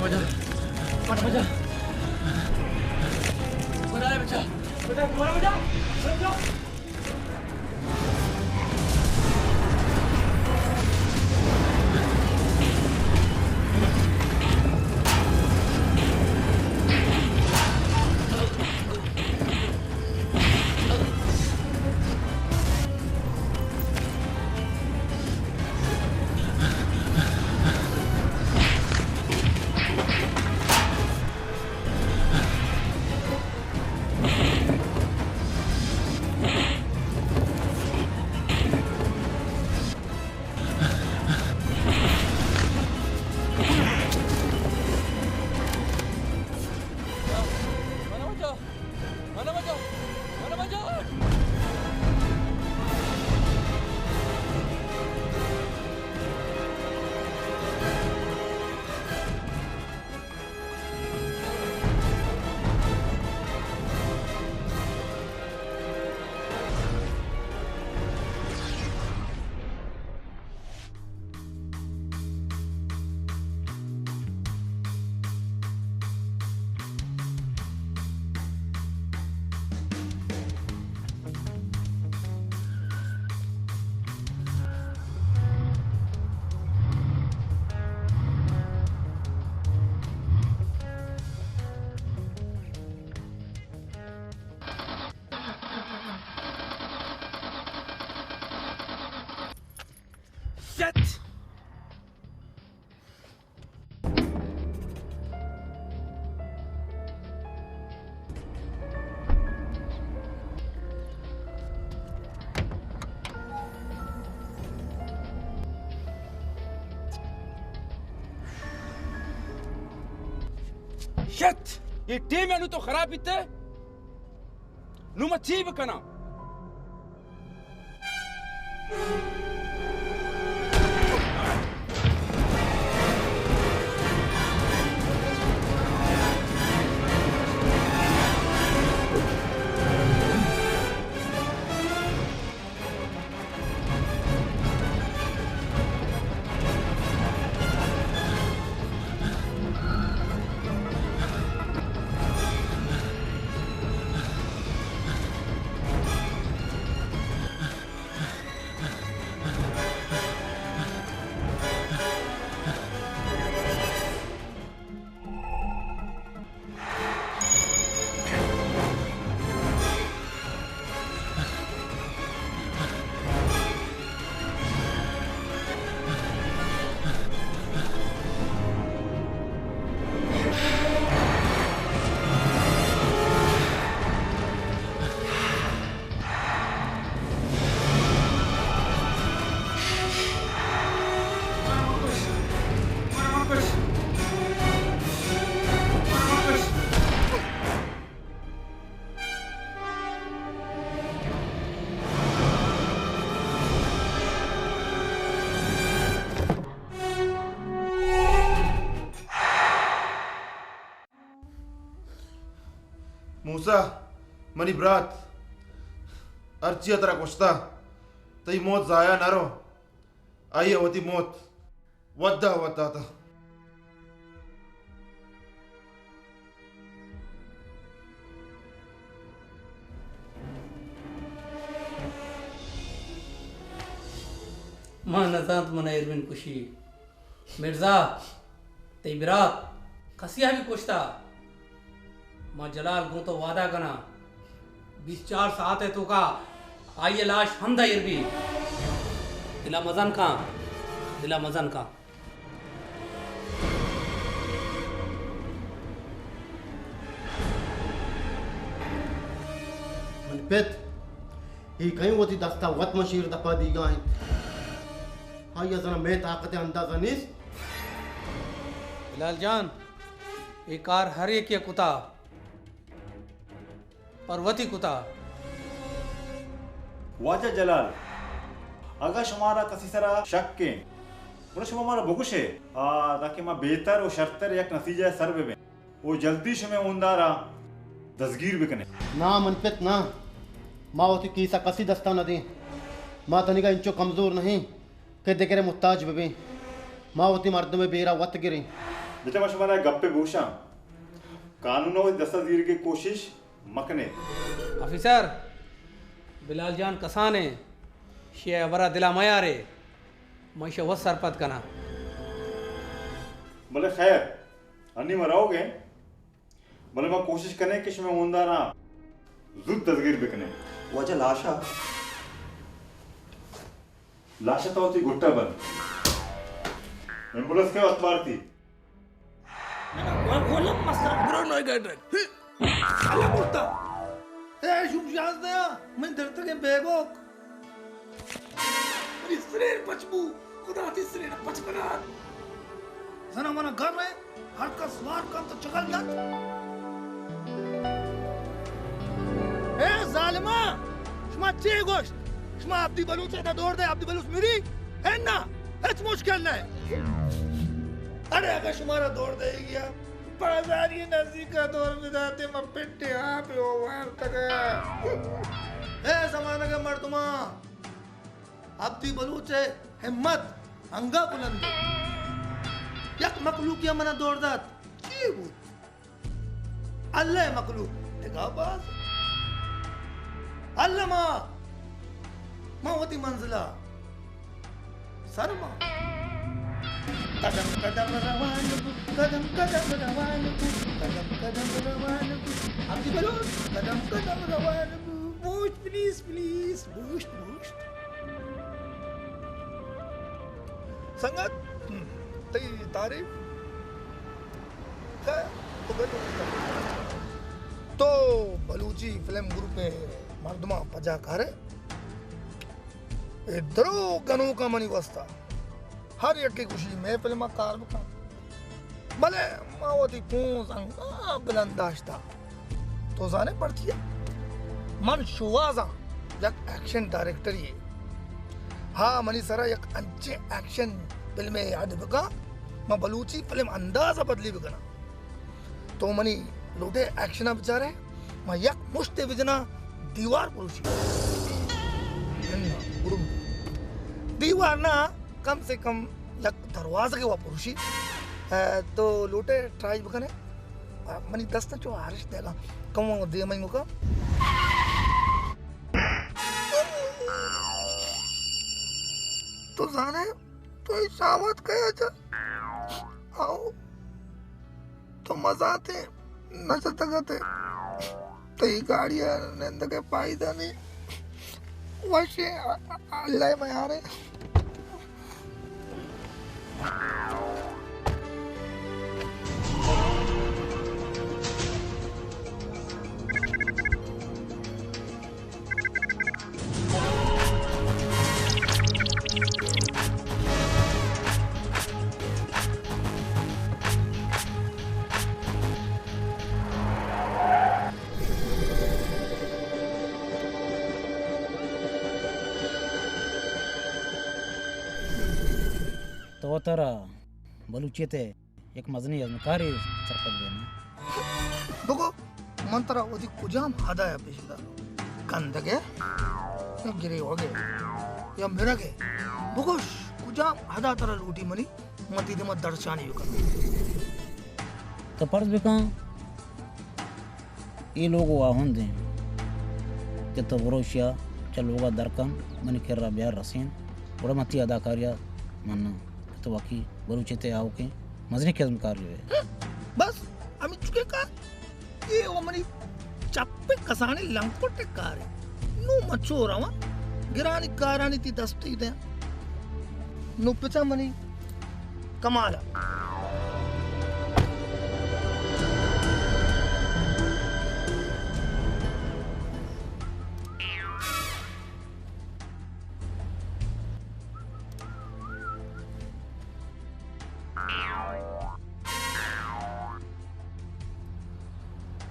بچا، بچا، بچا، بچا، بچا۔ شت! شت! اے ٹیم ءَ نوں تو خراب بیتے؟ نوں ما چی بکناں؟ موسیٰ، منی برات، ہرچی ءَ ترا کشتا، تئی موت ضائع نہ رو۔ آئی ءَ وتی موت وھد ءَ وت داتا۔ ما نزانت من ءَ ایروین کشی۔ مرزا، تئی برات کسی ءَ بھی کشتا؟ ما جلال گوں تو وعدہ کناں، بیست چار ساعت ءِ توکا آئی ءِ لاش ہمدا ایر بی۔ دل ءَ مزن کن، دل ءَ مزن کن۔ منی پت، اے کئیں وتی دست ءَ وت من شیر دپ ءَ دیگا انت؟ آئی ءَ زاناں مئے طاقت ءِ اندازہ نیست۔ بلال جان، اے کار ہر یکے ءَ کتا، پر وتی کتا۔ واجہ جلال، اگاں شمارا کسی سرا شک انت، گڑا شما مارا بگوشے، آ، تاکہ ما بہتر و شرتر یک نتیجہ ءَ سر ببیں و جلدی شمئے ہوندارا دزگیر بکنیں۔ نا من پت نا، ما وتی کیسا کسی دستا ندیں۔ ما تنیگا انچو کمزور نہیں کہ دگرے محتاج ببیں۔ ما وتی مردمے بیرا وت گریں۔ بیٹا، من شمارا گپے بوشاں۔ قانون ءَ وتی دست ءَ زیرگے کوشش مکنے۔ آفیسر، بلال جان کسانے، شی ءِ ہبرا دلا میارے، من ایشی وت سرپد کناں۔ بلے خیر، انی ما روگ ایں، بلے ما کوشش کنیں کہ شمئے ہونداراں زوت دزگیر بکنیں۔ واجہ لاشا؟ لاشا تو وتی گٹا بند۔ ایمبولینس کے وقت بارتی؟ گولم مسا۔ برو نوئے گڈ۔ شالا مرتا۔ اے شوم شاز دیا، من درتگیں بیگوک۔ منی سرین پچ بو، خدا تی سرین پچ کنات۔ زنا منا گر رہے، ہر کس وار کن تو چگل دات۔ اے ظالما، شما چے گوشت؟ شما عبدی بلوچ ادا دور دے، عبدی بلوچ مری؟ ہے نا، ہچ مشکل نہ۔ اڑے اگر شمارا دور دے گیا، بازاری نزدیک ءَ دور بداتے، من پٹے آپ ءَ وارتگ۔ اے زمانگ ءِ مردماں، عبدی بلوچ ءِ ہمت انگا بلند۔ یک مخلوقے ءَ منا دور دات، چی بوت؟ اللہ ءِ مخلوق دگہ باز۔ اللہ ما، ما وتی منزل ءَ سر ما۔ قدم قدم روان بو، قدم قدم روان بو، قدم قدم روان بو۔ عبدی بلوچ، قدم قدم روان بو۔ بوشت پلیز، پلیز، بوشت، بوشت۔ سنگت، ہم، تئی تعریف؟ خیر، تو بلوچی، تو بلوچی فلم گروپ ءِ مردماں پجا کارے۔ اے درو گنوکاں منی واسطہ ہر یکے گوشی مئے فلم ءَ کار بکن، بلے ما وتی پونز انگا بلند داشتہ۔ تو زانے پرچیا؟ من شوہازاں یک ایکشن ڈائریکٹرے۔ ہا، منی سرا یک انچیں ایکشن فلمے اڈ بکن، من بلوچی فلم انداز ءَ بدلی بکناں۔ تو منی لوٹے ایکشن ءَ بچارے، ما یک مشتے بجنا دیوار پروشی۔ دیوار نا، کم سے کم یک دروازگے وا پروشی۔ اے، تو لوٹے ٹرائی بکنے۔ منی دست چو ہارش دیگا۔ کم دیمیں گوکا۔ تو زانے، تو ای ساوت کیا جا؟ آؤ۔ تو مزاتے نہ جتگ ات۔ تئی گاڑی ءَ نندگ ءِ فائدہ نی۔ وشیں، اللہ ءِ میارے۔ تو ترا بلوچیت ءِ یک مزنیں ازمکارے سرپد بئے نا۔ بگو، من ترا وتی کجام ہدا ءَ پیش داراں؟ کندگ ءَ؟ یا گریوگ ءَ؟ یا مرگ ءَ؟ بگوش، کجام ہدا ترا لوٹی منی، من تئی دیما درشانی بکناں۔ تو پرز بکن، اے لوگ ءِ واہند ایں کہ تو برو اشیا چہ لوگ ءَ در کن، منی کرا بیار رسین، گڑا من تئی اداکاری ءَ مناں کہ تو واقعی بلوچیت ءِ آؤکیں مزنیں ازمکارے بئے۔ بس ہمینچکیں کار؟ اے و منی چپ ءِ کسانیں لنکٹ ءِ کارے۔ نوں من چو رواں، گرانی کارانی تئی دست ءَ دیاں۔ نوں پچاں منی کمال ءَ۔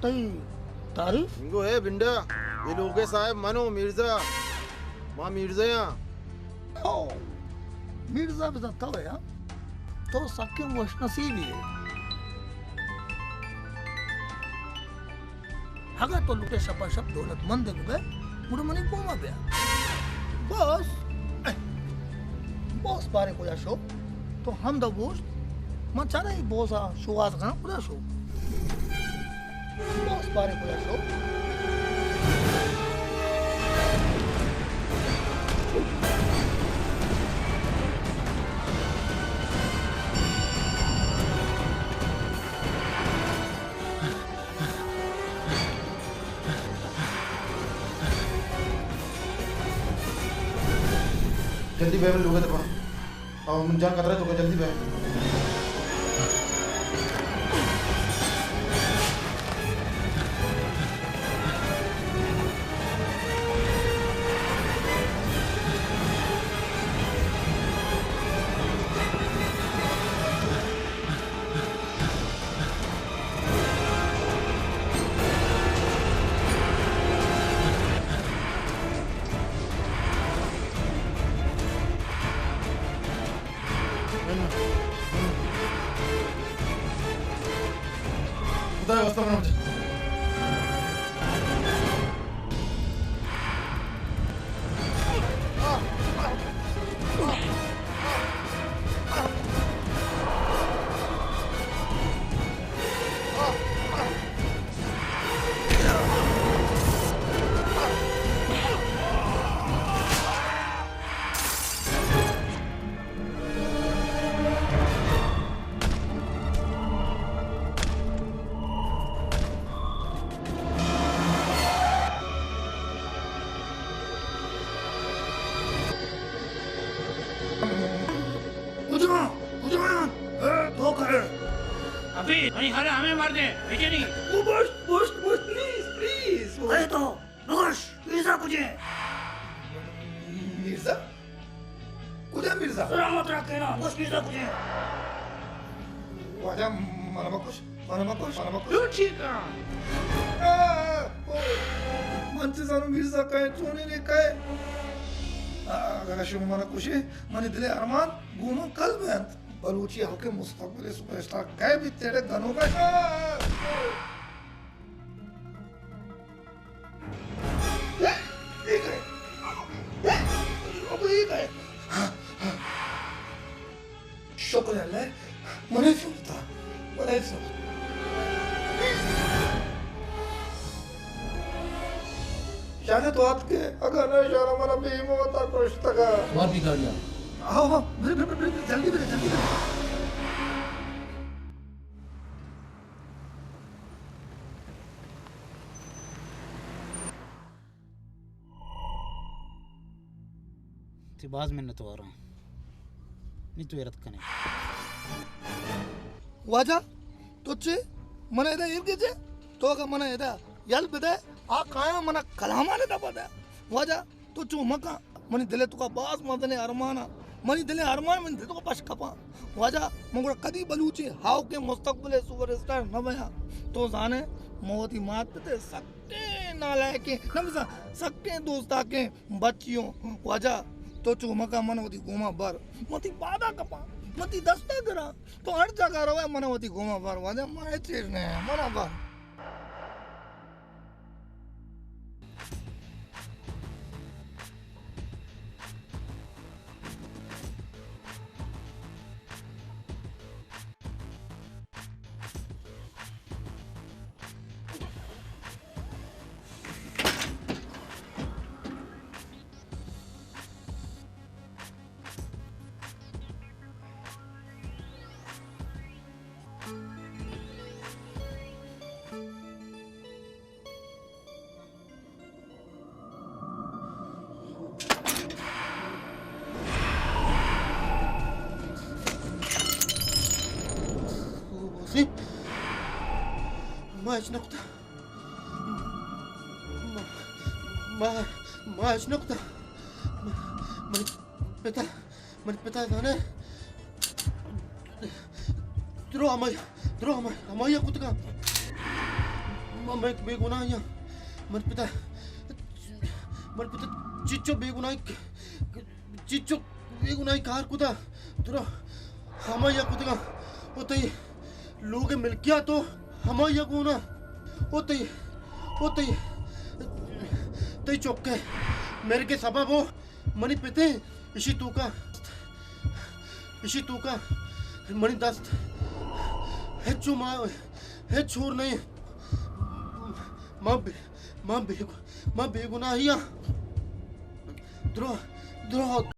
تئی تعریف؟ انگو اے بنڈا، اے لوگ ءِ صاحب من اوں، مرزا۔ ما مرزا آں۔ او، مرزا بزاں تو ئے، ہاں؟ تو سکیں وش نصیبے ئے۔ اگاں تو لوٹے شپا شپ دولت مندے ببئے، گڑا منی گوما بیا۔ باس، باس باریں کجا شو؟ تو ہمدا بوشت، من چارا ای بوسا شوہاز کناں، کجا شو؟ بوس بارے کجا شو؟ جلدی بے، من لوگ ءَ تپاں۔ او من جان کترا تو کا، جلدی بے۔ خدا ءِ واسطہ من کجا؟ کجا؟ اے، تو کئے؟ ابھی، نہیں، ہر ہمیں مار دے، بچے نہیں۔ وہ بس، بس، بس، پلیز، پلیز۔ اے تو، بگوش، مرزا کجے؟ مرزا؟ کجا مرزا؟ سلامت رکھے نا، بگوش مرزا کجے؟ واجہ، منا مکش، منا مکش، منا مکش۔ تو ٹھیک ہے۔ آ، او، من چہ زانوں مرزا کئے، چونیں نے کئے۔ آ، اگر شما منا کشے، منی دل ءِ ارمان گوں من کل بنت۔ بلوچی ہاک ءِ مستقبل ءِ سپر اسٹار کئے بیت تیرے گنوک ءَ؟ اے کئے؟ ابو، اے کئے؟ شکر اللہ، من ءَ چون تا، من ءَ چون۔ شاید تو اتکے، اگاں نہ شانا منا بے موتا کشتگا۔ سوار بی گاڑیا۔ آؤ، آؤ، برے، برے، برے، برے، جلدی برے، جلدی برے۔ تئی باز منتواراں۔ نی تو اے رد کنے۔ واجہ، تو چے؟ من ادا ایر گجے؟ تو اگاں من ادا یل بدے، آ کایاں منا کلامانی دپا دے۔ واجہ، تو چو مکن، منی دل ءِ توکا باز مزنیں ارمان ءَ، منی دل ءِ ارمان منی دل ءِ توکا پش کپاں۔ واجہ، من گڑا کدی بلوچی ہاک ءِ مستقبل ءِ سپر اسٹار نہ بیاں۔ تو زانے، من وتی مات پت ءِ سکیں نالائکیں، نہ بزاں سکیں دوستاکیں بچی اوں۔ واجہ، تو چو مکن، من وتی گوما بر، من تئی پادا کپاں، من تئی دستا گراں، تو ہر جاگہ روئے من وتی گوما بر۔ واجہ، من ہچ چیر نہ، منا بر۔ ما ہچ نہ کتا۔ ما، ما، ما ہچ نہ کتا۔ منی پتا، منی پتا زانے۔ درو ہمائی، درو ہمائی، ہمائی کتگا۔ من بے، بے گناہ ہاں۔ منی پتا، منی پتا چچو بے گناہ، چچو بے گناہ کار کتا۔ درو ہمائی کتگا۔ او تئی لوگ ملکیات و ہمائی گونا۔ او تئی، او تئی، تئی چکے مرگ سبب و منی پتے، اشی توکا، اشی توکا منی دست، ہچو ما، ہچ ہور نہیں۔ ما بے، ما بے، ما بے گناہی ہاں۔ درو، درو،